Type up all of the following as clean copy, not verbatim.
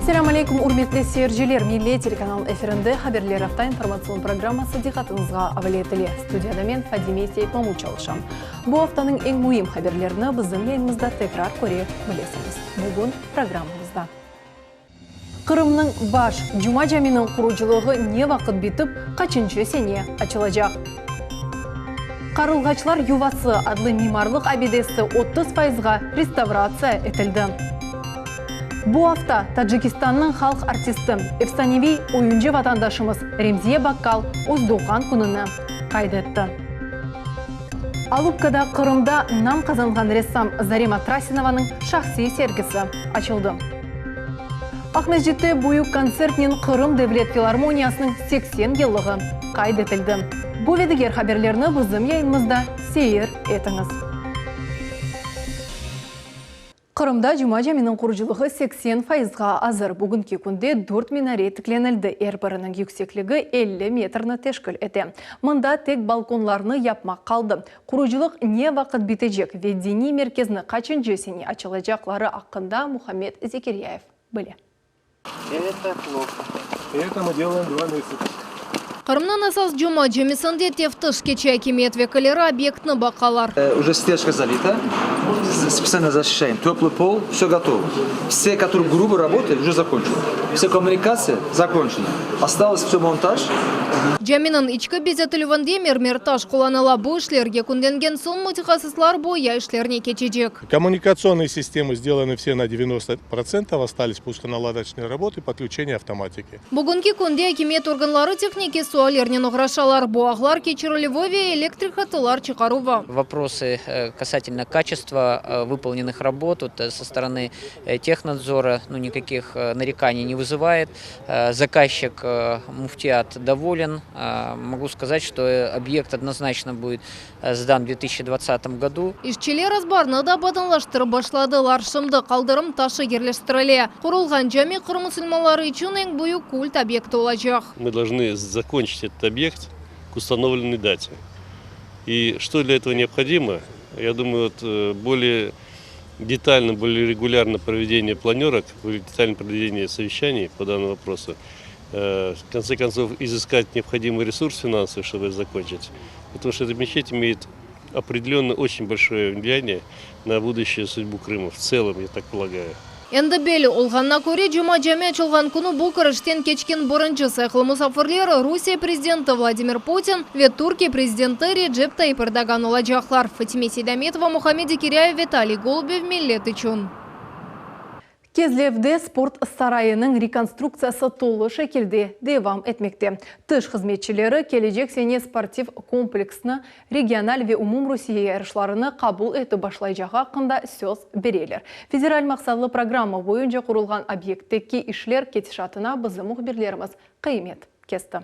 Selâm aleykum, ürmetli seyirciler! Millet telekanalınıñ efirinde Haberler afta informatsion programması diqqatıñızğa avale etile. Studiyada men, Fadime Seytmamut çalışam. Bu aftanıñ eñ müim haberlerini bizim yayınımızda tekrar köre bilesiñiz. Bugün programmamızda. Qırımnıñ baş Cuma caminiñ qurucılığı ne vaqıt bitip, qaçıncı sene açılacaq? Qarılğaçlar yuvası adlı mimarlıq abidesi 30 fayızğa restavratsiya etildi. Bu afta Tacikistannıñ halq artisti, efsaneviy oyuncı vatandaşımız Remziye Bakkal öz doğğan kününi qayd etti. Alupkada Qırımda nam qazanğan ressam Zarema Trasinovanıñ şahsiy sergisi açıldı. Aqmescitte büyük kontsertnen Qırım devlet filarmoniyasınıñ 80 yıllığı qayd etildi. Bu ve diger haberlerni bizim yayınımızda seyir etiñiz. Qırımda Cuma caminiñ qurucılığı 80 fayızğa azır. Bugünki künde dört minare tiklenildi, er biriniñ yüksekligi 50 metrni teşkil ete. Mında tek balkonlarnı yapmaq qaldı. Qurucılıq ne vaqıt bitecek ve diniy merkezni qaçıncı sene açılacaqları aqqında Muhammed Zekeryayev bile. Qırımnıñ esas Cuma camisinde teftiş keçe, akimiyet vekilleri obyektni baqalar. Уже стяжка залита, специально защищаем. Теплый пол, все готово. Все, которые грубо работали, уже закончили. Все коммуникации закончены. Осталось все монтаж. Caminiñ içki bezetilüvinde mermer taş qullanıla. Bu işler yekünlengen soñ mütehassıslar boya işlerine keçecek. Коммуникационные системы сделаны все на 90%, остались пусконаладочные работы, подключение автоматики. Bugünki künde akimiyet organları tehnikiy suallernen oğraşalar, bu ağlar keçirilüvi ve elektrik hattılar çıqaruvı. Вопросы касательно качества выполненных работ вот, со стороны технадзора, ну, никаких нареканий не вызывает. Заказчик Муфтият доволен. Могу сказать, что объект однозначно будет сдан в 2020 году. İşçiler azbarnı da abadanlaştırıp başladılar. Şimdi qaldırım taşı yerleştirile. Qurulğan cami Qırım musulmanları içün eñ büyük kult obyekti olacaq. Мы должны закончить этот объект к установленной дате. И что для этого необходимо? Я думаю, вот, более детально, более регулярно проведение планерок, более детальное проведение совещаний по данному вопросу. В конце концов, изыскать необходимый ресурс финансовый, чтобы это закончить. Потому что эта мечеть имеет определенно очень большое влияние на будущую судьбу Крыма в целом, я так полагаю. Endi belli olğanına köre, Cuma cami açılğan künü bu kirişten keçken birinci sayğılı musafirler Rusiye prezidenti Vladimir Putin ve Türkiye prezidenti Recep Tayyip Erdoğan olacaqlar. Fatime Seydametova, Muhammed Zekiryayev, Vitaliy Golubev, Millet içün. Kezlevde sport sarayınıñ rekonstruktsiyası tolu şekilde devam etmekte. Tış hızmetçileri kelecek sene sportiv kompleksni regional ve umumrusiye yarışlarını qabul etip başlaycağı aqqında söz bereler. Federal maqsatlı programma boyunca qurulğan obyektteki işler ketişatına bizim mühbirlerimiz qıymet kesti.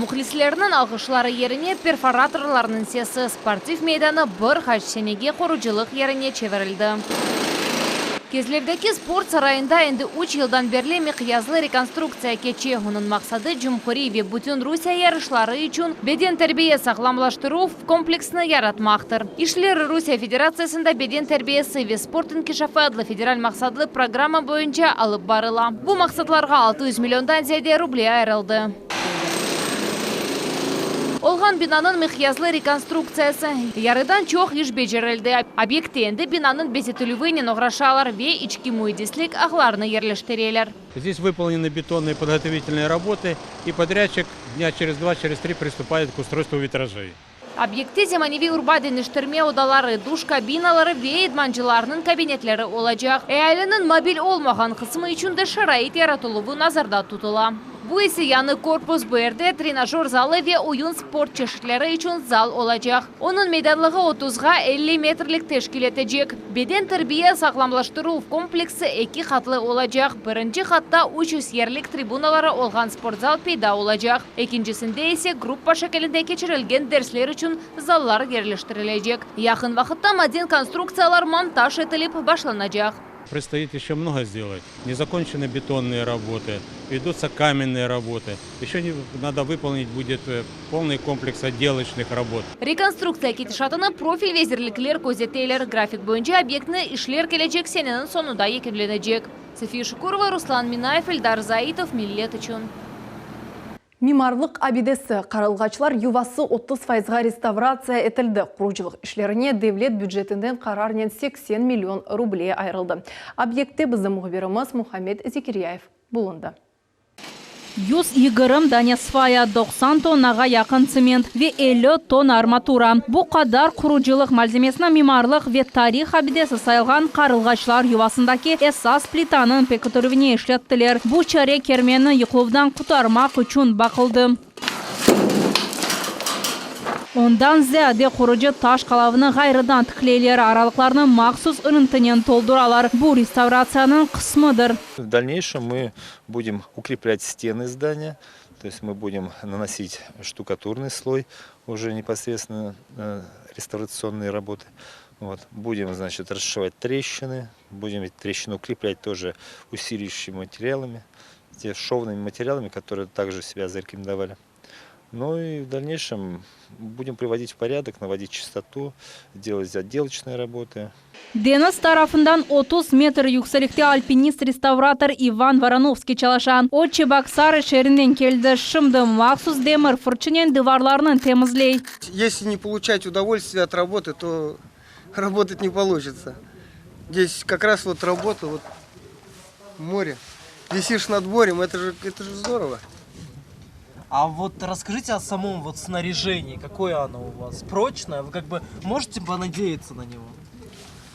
Mühlislerniñ alğışları yerine perforatorlarnıñ sesi, sportiv meydanı bir qaç senege qurucılıq yerine çevirildi. Kezlevdeki sport sarayında endi üç yıldan berli miqyaslı rekonstruktsiya keçe. Onıñ maqsadı, cumhuriy ve bütün Rusiye yarışları içün beden terbiye sağlamlaştıruv kompleksini yaratmaqtır. İşler Rusiye Federatsiyasında Beden terbiyesi ve sport inkişafı adlı federal maqsatlı programma boyunca alıp barıla. Bu maqsatlarğa 600 milliondan ziyade ruble ayırıldı. Olğan binanıñ miqyaslı rekonstruktsiyası. Yarıdan çoq iş becerildi. Obyektte endi binanıñ bezetilüvinen oğraşalar ve içki müendislik ağlarını yerleştireler. Здесь выполнены бетонные подготовительные работы, и подрядчик дня через два, через три приступает к устройству витражей. Obyektte zemaneviy urba deñiştirme odaları, duş kabinaları ve idmancılarnıñ kabinetleri olacaq. Ealiniñ mobil olmağan qısmı içün de şarait yaratıluvı nazarda tutula. Bu ise yañı korpus, bu yerde trenajör zalı ve oyun sport çeşitleri içün zal olacaq. Onıñ meydanlığı 30-ğa 50 metrlik teşkil etecek. Beden terbiye sağlamlaştıruv kompleksi eki qatlı olacaq. Birinci qatta 300 yerlik tribunaları olğan sportzal peyda olacaq. Ekincisinde ise gruppa şekilinde keçirilgen dersler içün zallar yerleştirilecek. Yaqın vaqıtta maden konstruktsiyalar montaj etilip başlanacaq. Предстоит еще много сделать. Не закончены бетонные работы, ведутся каменные работы. Еще не, надо выполнить будет полный комплекс отделочных работ. Rekonstruktsiya ketişatını profil vezirlikler közeteler. Grafik boyunca obyektni işler kelecek seneniñ soñunda yekünlenecek. Safiye Şukurova, Ruslan Minayev, Eldar Zaitov, Millet içün. Mimarlıq abidesi, Qarılğaçlar yuvası 30 fayızğa restavratsiya etildi. Qurucılıq işlerine devlet bücetinden qararnen 80 million ruble ayırıldı. Obyektte bizim mühbirimiz Muhammed Zekiryayev bulundı. 120 dane svaya, 90 tonnağa yaqın tsement ve 50 tonna armatura. Bu qadar qurucılıq malzemesini mimarlıq ve tarih abidesi sayılğan Qarılğaçlar yuvasındaki esas plitanıñ pekitilüvine işlettiler. Bu çare kermenni yıqıluvdan qurtarmaq içün baqıldı. Ondan ziyade qurucı taş qalavını ğayrıdan tikleyler, aralıqlarnı mahsus ırıntınen tolduralar. Bu restavratsiyanıñ qısmıdır. В дальнейшем мы будем укреплять стены здания, то есть мы будем наносить штукатурный слой, уже непосредственно реставрационные работы. Вот. Будем, значит, расшивать трещины, будем эти трещины укреплять тоже усиливающими материалами, те шовными материалами, которые также себя зарекомендовали. Ну и в дальнейшем будем приводить в порядок, наводить чистоту, делать отделочные работы. Deñiz tarafından 30 metr yükseklikte alpinist-restavrator İvan Voronovskiy çalışa. O, Çeboksarı şeerinden keldi. Şimdi mahsus demir fırçınen divarlarnı temizley. Если не получать удовольствие от работы, то работать не получится. Здесь как раз вот работа, вот море. Висишь над морем, это же здорово. А вот расскажите о самом вот снаряжении, какое оно у вас? Прочное? Вы как бы можете понадеяться на него?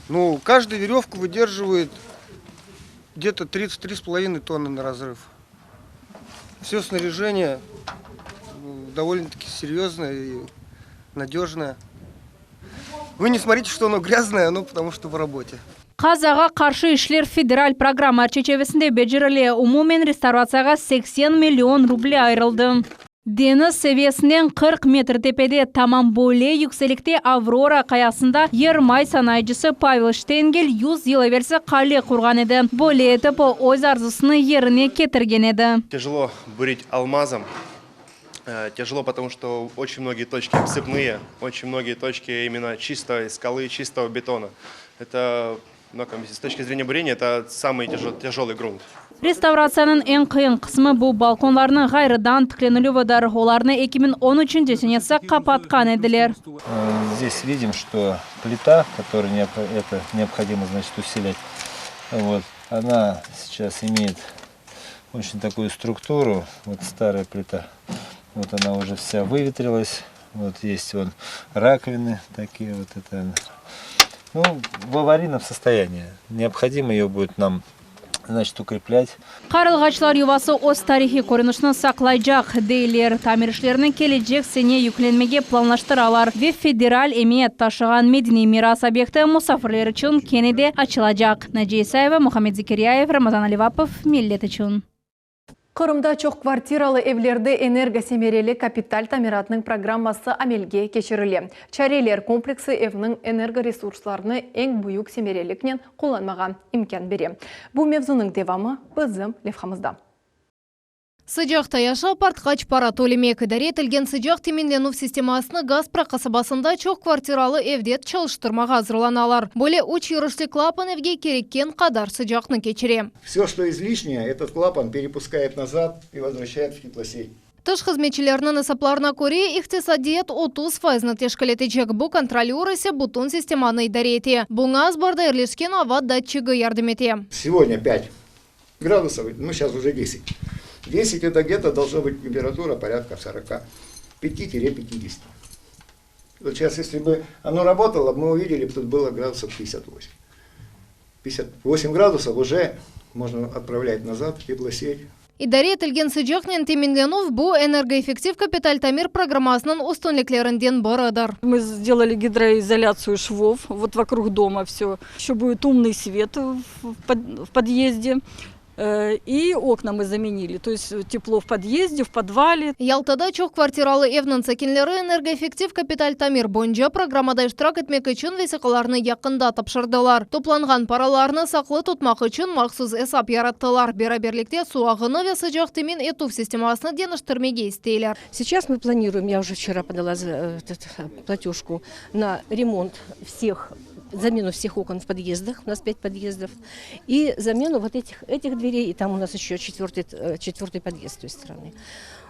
Ну, каждую веревку выдерживает где-то 33,5 тонны на разрыв. Все снаряжение довольно-таки серьезное и надежное. Вы не смотрите, что оно грязное, оно потому что в работе. Qazağa qarşı işler federal programma çerçivesinde becerile. Umumen restavratsiyağa 80 million ruble ayırıldı. Deñiz seviyesinden 40 metr tepede tamam böyle yükseklikte Avrora qayasında yermay sanayıcısı Pavel Ştengel 100 yıl evelsi qale qurğan edi. Böyle etip o öz arzusını yerine ketirgen edi. Тяжело бурить алмазом. Тяжело, потому что очень многие точки обсыпные, очень многие точки именно чистой скалы, чистого бетона. Это, ну, как бы, с точки зрения бурения, это самый тяжелый грунт. Restavratsiyanıñ eñ qıyın qısmı bu balkonlarnıñ ğayrıdan tiklenilüvidir. Olarnı 2013 senesi qapatqan ediler. Здесь видим, что плита, которую это необходимо, значит, усилять, вот, она сейчас имеет очень такую структуру, вот старая плита, вот она уже вся выветрилась, вот есть вон раковины такие вот это, ну, в аварийном состоянии. Необходимо ее будет нам, значит, укреплять. Qarılğaçlar yuvası öz tarihiy körünişini saqlaycaq, deyler. Tamir işlerini kelecek sene yekünlemege planlaştıralar ve federal emiyet taşığan medeniy miras obyekti musafirler içün kene de açılacaq. Naciye Isayeva, Muhammed Zekiryayev, Ramazan Alivapov, Millet içün. Qırımda çoq kvartiralı evlerde energosemereli kapital tamiratınıñ programması amelge keçirile. Çareler kompleksi evniñ energoresurslarını eñ büyük semereliknen qullanmağa imkân bere. Bu mevzunıñ devamı bizim levhamızda. Sıcaqta yaşap artqaç para tölemek idare etilgen sıcaq teminlenüv sistemasını Gaspra qasabasında çoq kvartiralı evde çalıştırmağa azırlanalar. Böyle üç yürüşli klapan evge kerekken qadar sıcaqnı keçire. Все, что излишнее, этот клапан перепускает назад и возвращает в теплосеть. Tış hızmetçileriniñ esaplarına köre, iqtisadiyat 30 faizni teşkil etecek. Bu kontrolör ise bütün sistemanı idare ete. Buña azbarda yerleşken ava datçigi yardım ete. Сегодня 5 градусов, ну сейчас уже 10. 10 это где-то должна быть температура порядка 45-50. Вот сейчас, если бы оно работало, мы увидели, бы тут было градусов 58. 58 градусов уже можно отправлять назад в теплосеть. İdare etilgen sıcaqnen teminlenüv bu energoeffektiv kapital tamir programmasınıñ üstünliklerinden biridir. Мы сделали гидроизоляцию швов вот вокруг дома все. Еще будет умный свет в подъезде. И окна мы заменили. То есть тепло в подъезде, в подвале. Yaltada çoq kvartiralı evniñ sakinleri energoeffektiv kapital tamir boyunca programmada iştirak etmek içün vesiqalarnı yaqında tapşırdılar. Toplanğan paralarnı saqlı tutmaq içün mahsus esap yarattılar. Beraberlikte suv ağını ve sıcaq temin etüv sistemasını deñiştirmege isteyler. Сейчас мы планируем, я уже вчера подала этот, платежку на ремонт всех. Замену всех окон в подъездах, у нас пять подъездов, и замену вот этих, этих дверей, и там у нас еще четвертый, э, четвертый подъезд с той стороны.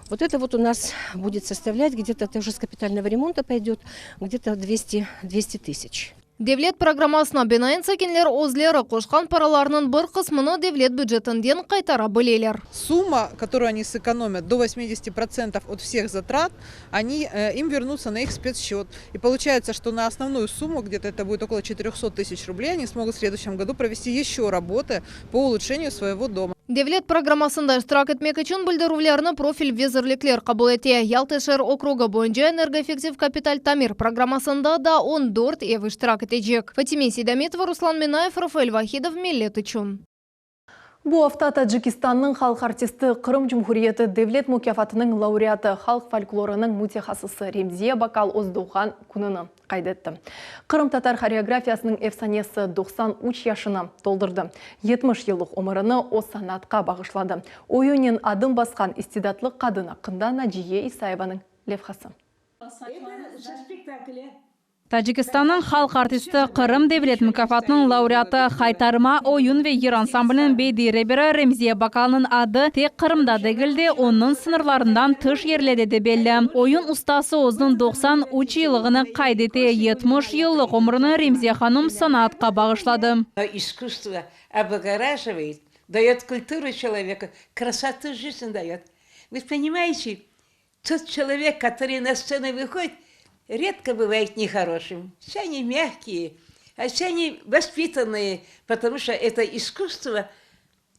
Вот это вот у нас будет составлять где-то, это уже с капитального ремонта пойдет, где-то 200, 200 тысяч. Devlet programmasına binaen sakinler özleri qoşqan paralarnıñ bir qısmını devlet bücetinden qaytara bileler. Сумма, которую они сэкономят, до 80% от всех затрат, они, э, им вернутся на их спецсчет. И получается, что на основную сумму, где-то это будет около 400 тысяч рублей, они смогут в следующем году провести еще работы по улучшению своего дома. Devlet programmasında iştirak etmek içün bildirüvlerni profil vezirlikler qabul ete. Yalta şeer okrugı boyunca energoeffektiv kapital tamir programmasında da 14 ev iştirak etecek. Fatime Seydametova, Ruslan Minayev, Rafael Vahidov, Millet içün. Bu afta Tacikistannıñ halq artisti, Qırım Cumhuriyeti Devlet mukâfatınıñ laureatı, halq folklorınıñ mütehassısı Remziye Bakal öz doğğan kününi qayd etti. Qırımtatar horeografiyasınıñ efsanesi 93 yaşını toldurdı. 70 yıllıq ömürini o sanatqa bağışladı. Oyunnen adım basqan istidatlı qadın aqqında Naciye İsayevanıñ levhası. Tacikistannıñ halq artisti, Qırım devlet mukâfatınıñ laureatı, Haytarma oyun ve yır ansambliniñ bediy reberi Remziye Bakalnıñ adı tek Qırımda degil de, onıñ sıñırlarından tış yerlerde de belli. Oyun ustası özüniñ 93 yıllığını qayd ete, 70 yıllıq ömrüni Remziye hanım sanatqa bağışladı. Искусство облагораживает, дает культуру человеку, красоту жизни дает. Вы понимаете, тот человек, который на сцену выходит, редко бывает нехорошим. Все они мягкие, а все они воспитанные, потому что это искусство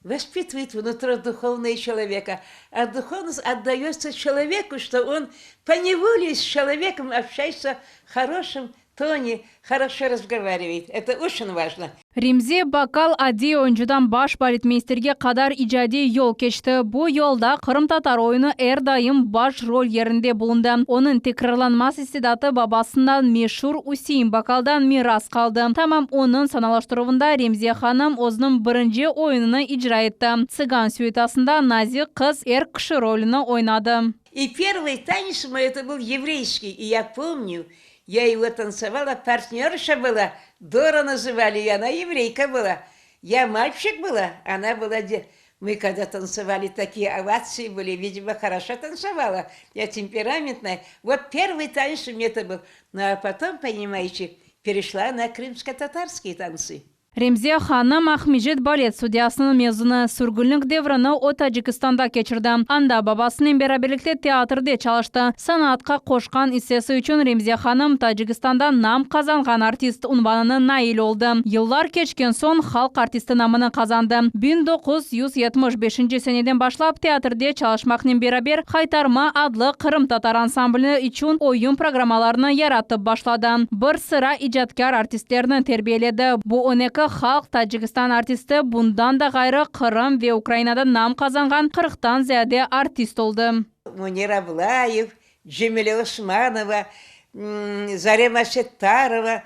воспитывает внутри духовное человека. А духовность отдается человеку, что он поневоле с человеком общается в хорошем тоне, хорошо разговаривает. Это очень важно. Remziye Bakal adiy oyuncıdan baş baletmeysterge qadar icadiy yol keçti. Bu yolda qırımtatar oyunı er daim baş rol yerinde bulundı. Onıñ tekrarlanmaz istidatı babasından, meşur Üsein Bakaldan miras qaldı. Tamam onıñ sanalaştıruvında Remziye hanım özüniñ birinci oyunını icra etti. Tsıgan süitasında nazik qız er kişi rolüni oynadı. И первый танец мой это был еврейский, и я помню, я его танцевала, партнерша была, Дора называли ее, она еврейка была. Я мальчик была, она была... Мы когда танцевали, такие овации были, видимо, хорошо танцевала. Я темпераментная. Вот первый танец у меня это был. Ну, а потом, понимаете, перешла на крымско-татарские танцы. Remziye hanım Aqmescit balet studiyasınıñ mezunı. Sürgünlik devrini o Tacikistanda keçirdi. Anda babasınen beraberlikte teatrde çalıştı. Sanatqa qoşqan issesi içün Remziye hanım Tacikistanda nam qazanğan artist unvanına nail oldı. Yıllar keçken soñ halq artisti namını qazandı. 1975 seneden başlap teatrde çalışmaqnen beraber Haytarma adlı qırımtatar ansambli içün oyun programmalarını yaratıp başladı. Bir sıra icatkâr artistlerni terbiyeledi. Bu 12 halq Tacikistan artisti, bundan da ğayrı, Qırım ve Ukrainada nam qazanğan qırqtan ziyade artist oldı. Munir Ablayev, Cemile Osmanova, Zarema Settarova,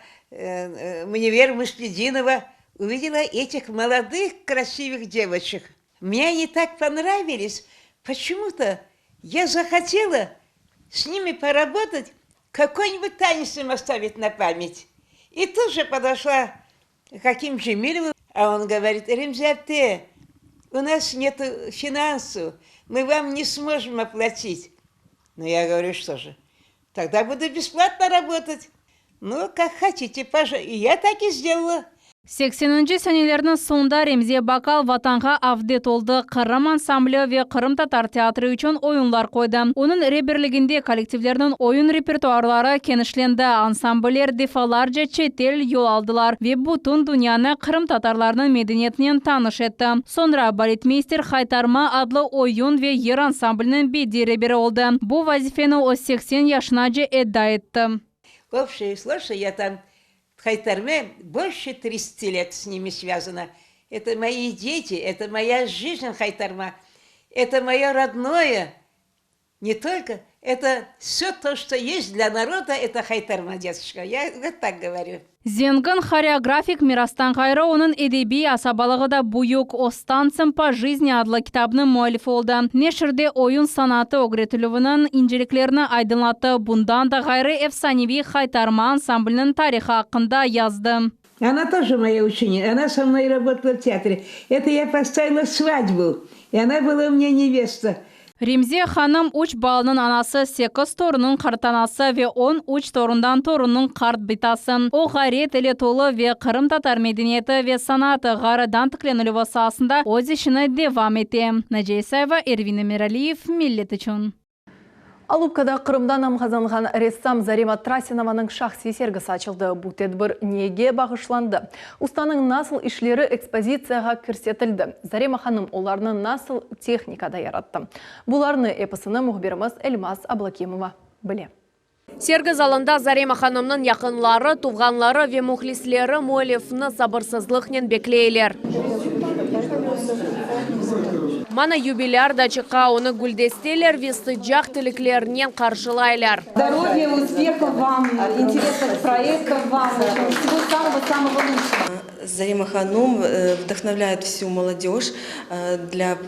Münevver Müsledinova, увидела этих молодых красивых девочек. Мне они так понравились, почему-то я захотела с ними поработать, какой-нибудь танец им оставить на память. И тут же подошла к Аким Джемилеву, а он говорит, Ремзи apte, у нас нет финансов, мы вам не сможем оплатить. Ну, я говорю, что же, тогда буду бесплатно работать. Ну, как хотите, пожалуйста. И я так и сделала. Sekseninci senelerniñ soñunda Remziye Bakal Vatanğa avdet oldı, Qırım ansambli ve Qırımtatar teatri içün oyunlar qoydı. Onıñ reberliginde kollektivlerniñ oyun repertuarları kenişlendi, ansambller defalarca çetel yol aldılar ve bütün dünyanı qırımtatarlarnıñ medeniyetinen tanış etti. Soñra baletmeyster Haytarma adlı oyun ve yır ansambliniñ bediy reberi oldı. Bu vazifeni o 80 yaşınace eda etti. В общей сложности я там в Хайтарме больше 30 лет с ними связана. Это мои дети, это моя жизнь Хайтарма, это мое родное. Не только, это все то, что есть для народа, это Хайтарма, деточка. Я вот так говорю. Zengin horeografik mirastan ğayrı onıñ edebiy asabalığı da büyük. O S tantsem po jizni adlı kitabınıñ müellifi oldı. Neşirde oyun sanatı ögretilüviniñ inceliklerini aydınlattı, bundan da ğayrı efsaneviy Haytarma ansambliniñ tarihı aqqında yazdı. Она тоже моя ученица, она со мной работала в театре. Это я поставила свадьбу, и она была у меня невеста. Remziye hanım üç balanıñ anası, sekiz torunnıñ qartanası ve on üç torundan torunnıñ qart bitası. O, ğayret ile tolu ve qırımtatar medeniyeti ve sanatı ğayrıdan tiklenilüvi saasında öz işini devam ete. Naciye İsayeva, Ervin Emiraliyev, Millet içün. Alupkada Qırımda nam qazanğan ressam Zarema Trasinovanıñ şahsiy sergisi açıldı. Bu tedbir nege bağışlandı? Ustanıñ nasıl işleri ekspozitsiyağa kirsetildi? Zarema hanım olarnı nasıl tehnikada yarattı? Bularnı episini mühbirimiz Elmaz Ablakimova bile. Sergi zalında Zarema hanımnıñ yaqınları, tuvğanları ve mühlisleri müellifni sabırsızlıqnen bekleyler. Mana yubilâr da çıqa, onı güldesteler ve sıcaq tileklernen qarşılaylar. Zdоровья, успехов вам, интересных проектов вам, всего самого-самого лучшего. Зарема ханум вдохновляет всю молодежь для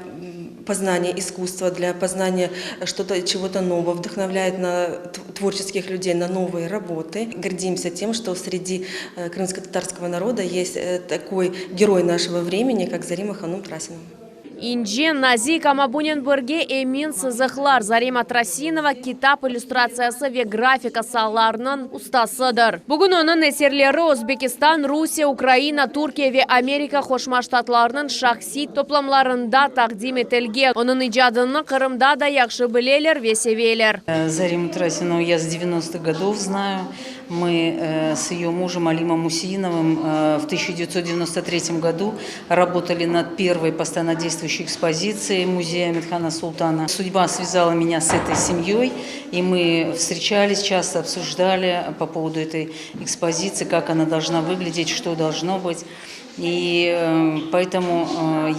познания искусства, для познания что-то, чего-то нового, вдохновляет на творческих людей на новые работы. Гордимся тем, что среди крымско-татарского народа есть такой герой нашего времени, как Зарима Ханум Трасинова. İnce, nazik, amma bunen birge emin sızıqlar. Zarema Trasinova kitap illüstratsiyası ve grafika saalarınıñ ustasıdır. Bugün onıñ eserleri Özbekistan, Rusiye, Ukraina, Türkiye ve Amerika Qoşma Ştatlarınıñ şahsiy toplamlarında taqdim etilgen. Onıñ icadını Qırımda da yahşı bileler ve seveler. Зарему Трасинову я с 90-х годов знаю. Мы с ее мужем Алимом Усеиновым в 1993 году работали над первой постоянно действующей экспозицией музея Амет-Хана Султана. Судьба связала меня с этой семьей, и мы встречались, часто обсуждали по поводу этой экспозиции, как она должна выглядеть, что должно быть. И поэтому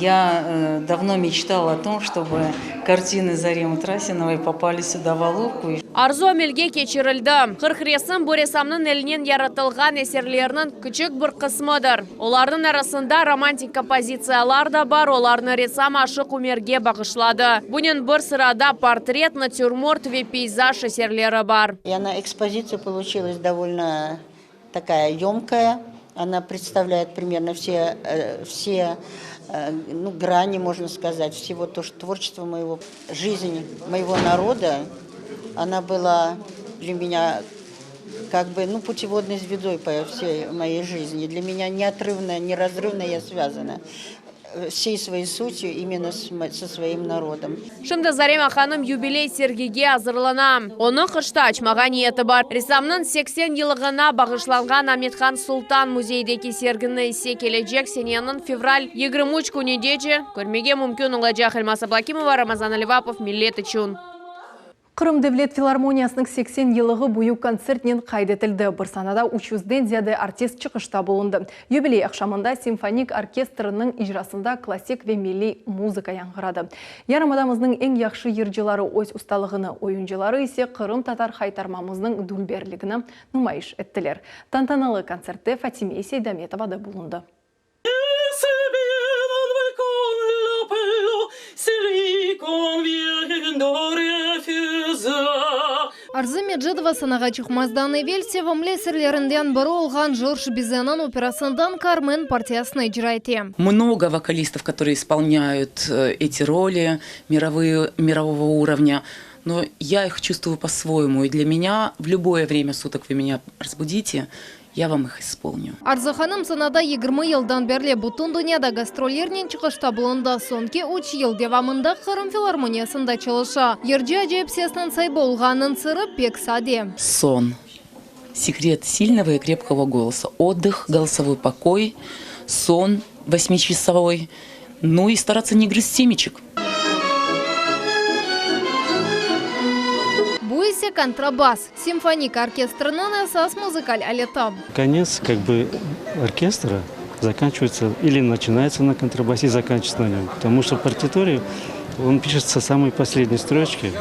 я давно мечтала о том, чтобы картины Заремы Трасиновой попали сюда, в Алупку. Arzu amelge keçirildi. 40 resim bu ressamnıñ elinen yaratılğan eserleriniñ küçük bir qısmıdır. Olarnıñ arasında romantik kompozitsiyalar da bar, olarnı ressam Aşıq Umerge bağışladı. Bunen bir sırada portret, natürmort ve peyzaj eserleri bar. И она экспозиция получилась довольно такая емкая. Она представляет примерно все, все ну, грани, можно сказать, всего то, что творчество моего, жизнь моего народа, она была для меня как бы, ну, путеводной звездой по всей моей жизни. Для меня неотрывно, неразрывно я связана всей своей сутью именно со своим народом. Şimdi Zarema hanım yubiley sergige azırlana. Onı qışta açmağa niyeti bar. Ressamnıñ 80 yıllığına bağışlanğan Amet-Han Sultan müzeyindeki sergini ise kelecek seneniñ fevral 23 künündece körmege mümkün olacaq. Elmaz Ablakimova, Ramazan Alivapov, Millet içün. Qırım Devlet filarmoniyasınıñ 80 yıllığı büyük kontsertnen qayd etildi. Bir sanada 300-den ziyade artist çıqışta bulundı. Yubiley aqşamında simfonik orkestriniñ icrasında klassik ve milliy muzıka yañğıradı. Yarımadamıznıñ eñ yahşı yırcıları öz ustalığını, oyuncıları ise qırımtatar haytarmamıznıñ dülberligini numayış ettiler. Tantanalı kontsertte Fatime Seydametova da bulundı. Arzı Mecidova sanağa çıqmazdan evel sevimli eserlerinden biri olğan Jorj Bizeniñ operasından Karmen partiyasını icra ete. Много вокалистов, которые исполняют эти роли мировые, мирового уровня, но я их чувствую по-своему. И для меня в любое время суток вы меня разбудите, я вам их исполню. Arzı hanım sanada 20 yıldan berli bütün dünyada gastrollernen çıqışta bulundı. Soñki üç yıl devamında Qırım filarmoniyasında çalışa. Yırcı acayip sesniñ saibi olğanınıñ sırı pek sade. Сон. Секрет сильного и крепкого голоса. Отдых, голосовой покой, сон восьмичасовой. Ну и стараться не грызть семечек. Bu ise kontrabas. Simfonik orkestriniñ esas muzıkal aleti. Конец как бы оркестра заканчивается или начинается на контрабасе и заканчивается на нем. Потому что в партитуре он пишется самой последней строчки.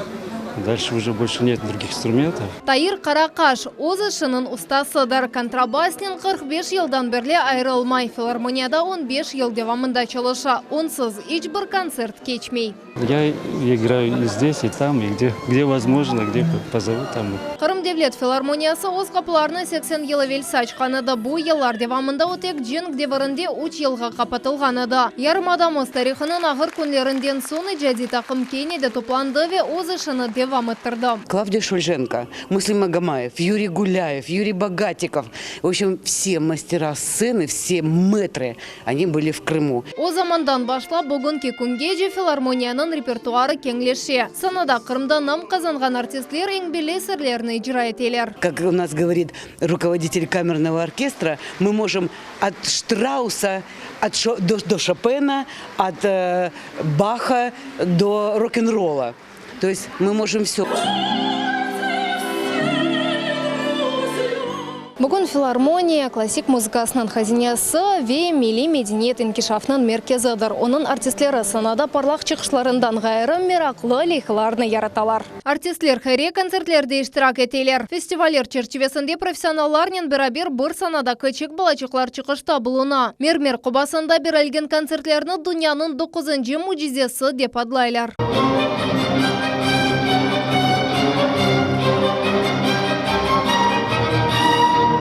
Дальше уже больше нет других инструментов. Tair Qaraqaş öz işiniñ ustasıdır. Kontrabasnen 45 yıldan berli ayırılmay. Filarmoniyada 15 yıl devamında çalışa. Onsız iç bir kontsert keçmey. Я играю и здесь, и там, и где, где возможно, где позовут, там. Qırım. Qırım devlet filarmoniyası öz qapılarını 80 yıl evelsi açqan edi. Bu yıllar devamında o tek cenk devirinde üç yılğa qapatılğan edi. Yarımadamız tarihınıñ ağır künlerinden soñ icadiy taqım kene de toplandı ve öz işini devam ettirdi. Klavdiya Şuljenko, Müslim Magomayev, Yuriy Gulâyev, Yuriy Bogatikov, v obşem, vse mastera stsenı, vse metrı, oni byli v Krımu. O zamandan başlap bugünki küngece filarmoniyanıñ repertuarı keñleşe. Sanada Qırımda nam qazanğan artistler eñ belli eserlerni icra eteler. Kak u nas govorit rukovoditelь kamernogo orkestra, mı mojım ot Ştrausa ot do Şopena, ot Baha do rok-n-rola. To est mı mojım vsö. Bugün filarmoniya, klassik muzıkasınıñ hazinesi ve milliy medeniyet inkişafınıñ merkezidir. Onıñ artistleri sanada parlaq çıqışlarından ğayrı, meraqlı leyhalarnı yaratalar. Artistler hayriye kontsertlerde iştirak eteler. Festivaller çerçivesinde professionallarnen beraber bir sanada kiçik balaçıqlar çıqışta buluna. Mermer qobasında berilgen kontsertlerni dünyanıñ doquzıncı mücizesi dep adlaylar.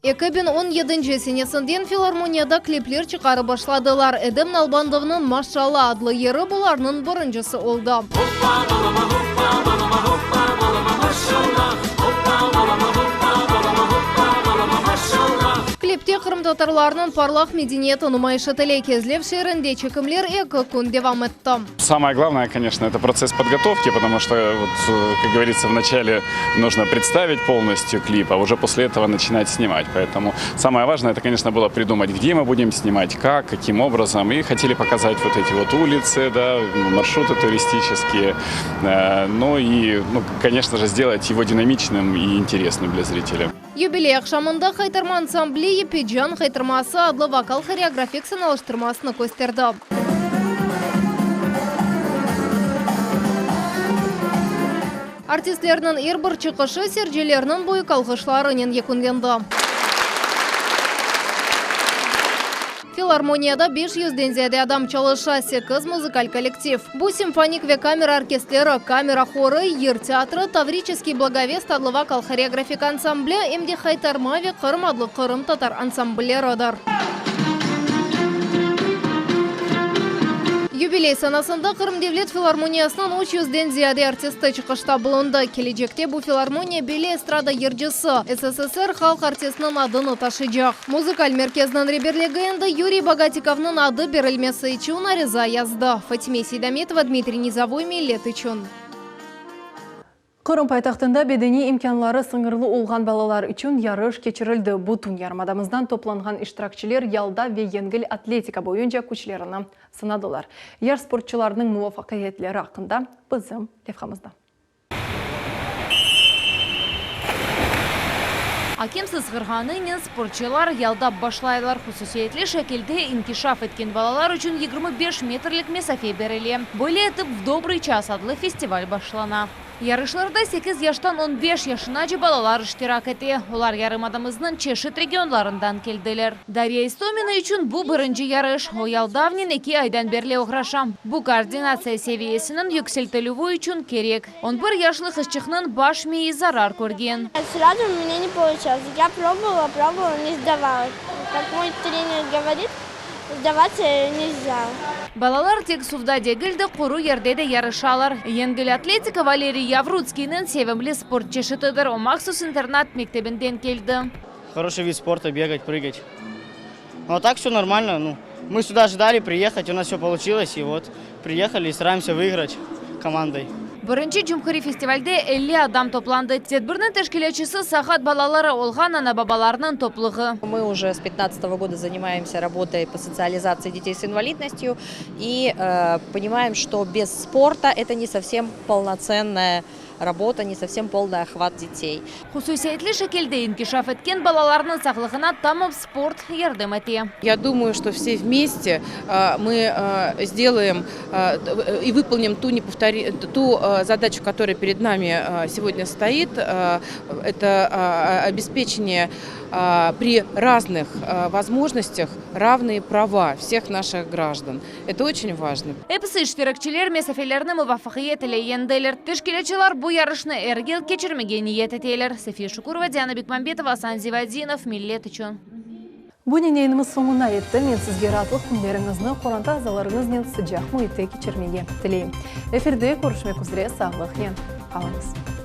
2017 senesinden filarmoniyada klipler çıqarıp başladılar. Edem Nalbandovnıñ Maşalla adlı yırı bularnıñ birincisi oldı. Klipte qırımtatarlarnıñ parlaq medeniyeti numayış etile. Kezlev şeerinde çekimler eki kün devam etti. Самое главное, конечно, это процесс подготовки, потому что, вот, как говорится, вначале нужно представить полностью клип, а уже после этого начинать снимать. Поэтому самое важное, это, конечно, было придумать, где мы будем снимать, как, каким образом. И хотели показать вот эти вот улицы, да, маршруты туристические. Ну и, ну, конечно же, сделать его динамичным и интересным для зрителя. Yubiley aqşamında Haytarma ansambli Yepecan haytarması adlı vokal-horeografik sanalıştırmasını kösterdi. Artistlerniñ er bir çıqışı seyircilerniñ büyük alğışlarınen yekünlendi. Filarmoniyada beş yüzden ziyade adam çalışa, sekiz muzıkal kollektiv. Bu simfonik ve kamera orkestrleri, kamera horı, yır teatrı, Tavriçeskiy blagovest adlı vokal-horeografik ansambli, em de Haytarma ve Qırım adlı qırımtatar ansamblleridir. Yubiley sanasında Qırım devlet filarmoniyasınıñ üç yüzden ziyade artisti çıqışta bulundı. Kelecekte bu filarmoniya belli estrada yırcısı, SSSR halq artistiniñ adını taşıycaq. Muzıkal merkezniñ reberligi endi Yuriy Bogatikovnıñ adı berilmesi içün ariza yazdı. Fatime Seydametova, Dmitriy Nizovoy, Millet içün. Qırım paytahtında bedeniy imkânları sıñırlı olğan balalar içün yarış keçirildi. Bütün yarımadamızdan toplanğan iştirakçiler yalda ve yengil atletika boyunca küçlerini sınadılar. Yaş sportçularnıñ muvafaqiyetleri aqqında bizim levhamızda. Akem sızğırğanınen sportçılar yaldap başlaylar. Hususiyetli şekilde inkişaf etken balalar içün 25 metrlik mesafe berile. Böyle etip V dobrıy ças adlı festival başlana. Yarışlarda sekiz yaştan on beş yaşınace balalar iştirak ete. Olar yarımadamıznıñ çeşit regionlarından keldiler. Darya İstomina içün bu birinci yarış. O yaldavnen eki aydan berli oğraşa. Bu koordinatsiya seviyesiniñ yükseltilüvi içün kerek. On bir yaşlı qızçıqnıñ baş miyi zarar körgen. Srazu u menya ne poluçalось. Ya probovala, probovala, ne sdavalas. Kak moy trener govorit, sdavatsya nelzâ. Balalar tek suvda degil de, quru yerde de yarışalar. Yengil atletika Valeriy Yavrutskiyniñ sevimli sport çeşitidir. O, mahsus internat mektebinden keldi. Horoşiy vid sporta, begat, prıgat. Nu, a tak vse normalno, nu, mı süda ожидали priyehat, u nas vse poluçilos, i vot, priyehali i staraemsya vıigrat komandoy. Birinci cumhuriy festivalde 50 adam toplandı. Tedbirniñ teşkilâtçısı saqat balaları olğan ana-babalarnıñ topluğı. Мы уже с пятнадцатого года занимаемся работой по социализации детей с инвалидностью и понимаем, что без спорта это не совсем полноценная работа, не совсем полный охват детей. Hususiyetli şekilde inkişaf etken balalarnıñ sağlığına tamam sport yardım ete. Ya думаю, что все вместе мы сделаем и выполним ту неповтори, ту задачу, которая перед нами сегодня стоит. Это обеспечение при разных возможностях равные права всех наших граждан. Это очень важно. Episi iştirakçiler mesafelerni muvafaqiyet ile yeñdiler. Teşkilâtçılar bu. Bu yarışnı er yıl keçirmege niyet eteler. Safiye Şukurova, Diana Bekmambetova, Asan Zivadinov, Millet içün. Bunen yayınımız soñuna yetti. Men sizge raatlıq künleriñizni qoranta azalarıñıznen sıcaq müitte keçirmege tileyim. Efirde körüşmek üzre, sağlıqnen qalıñız.